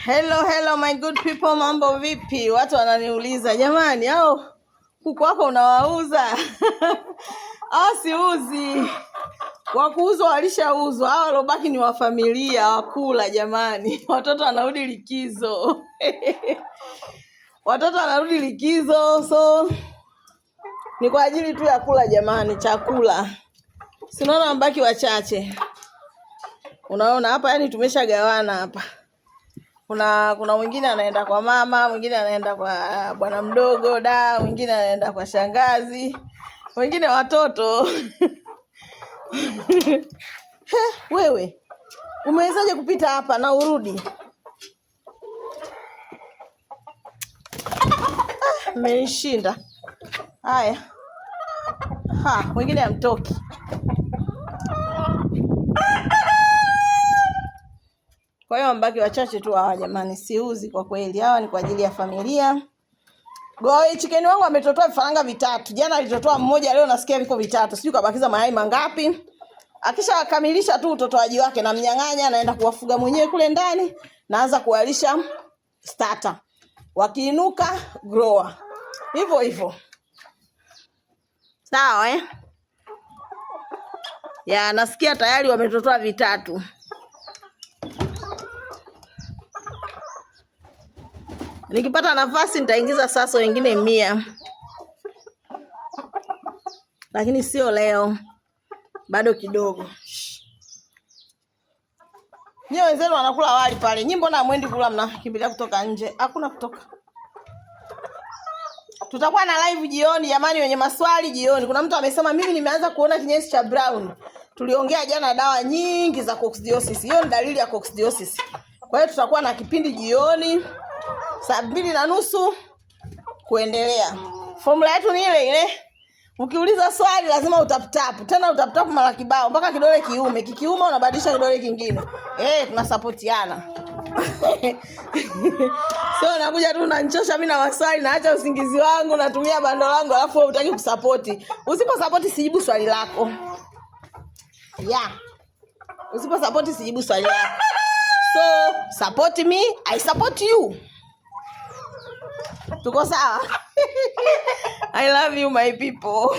Hello, hello my good people, mambo vipi? Watu wananiuliza jamani, au kuku wako unawauza? Au siuzi? Wakuuzwa walishauzwa, hao waliobaki ni wa familia wakula. Jamani, watoto wanarudi likizo watoto wanarudi likizo, so ni kwa ajili tu ya kula jamani, chakula. Sinaona mbaki wachache, unaona hapa, yani tumeshagawana hapa. Kuna mwingine anaenda kwa mama, mwingine anaenda kwa bwana mdogo da, mwingine anaenda kwa shangazi, wengine watoto. He, wewe umewezaje kupita hapa na urudi? Mmenishinda. Haya, ha, wengine hamtoki. Kwa hiyo mbaki wachache tu hawa jamani, siuzi kwa kweli. Hawa ni kwa ajili ya familia. Goi chicken wangu ametotoa vifaranga vitatu. Jana alitotoa mmoja, leo nasikia viko vitatu. Sijui kabakiza mayai mangapi. Akishakamilisha tu utotoaji wake na mnyang'anya, anaenda kuwafuga mwenyewe kule ndani, naanza kuwalisha starter. Wakiinuka grower. Hivyo hivyo. Sawa eh? Ya, nasikia tayari wametotoa vitatu. Nikipata nafasi nitaingiza sasa wengine 100, lakini sio leo, bado kidogo. Nyie wenzenu wanakula wali pale, nyinyi mbona hamwendi kula? Mnakimbilia kutoka nje. Hakuna kutoka. Tutakuwa na live jioni jamani, wenye maswali jioni. Kuna mtu amesema mimi nimeanza kuona kinyesi cha brown. Tuliongea jana dawa nyingi za coccidiosis. Hiyo ni dalili ya coccidiosis. Kwa hiyo tutakuwa na kipindi jioni saa 2:30 kuendelea. Formula yetu ni ile ile. Ukiuliza swali lazima utaputapu. Tena utaputapu mara kibao mpaka kidole kiume. Kikiuma unabadilisha kidole kingine. Tunasapotiana. So nakuja tu unanichosha mimi na maswali, naacha usingizi wangu, natumia bando langu alafu wewe hutaki kusapoti. Usiposapoti sijibu swali lako. Yeah. Usiposapoti sijibu swali lako. So support me, I support you. Tuko sawa? I love you my people.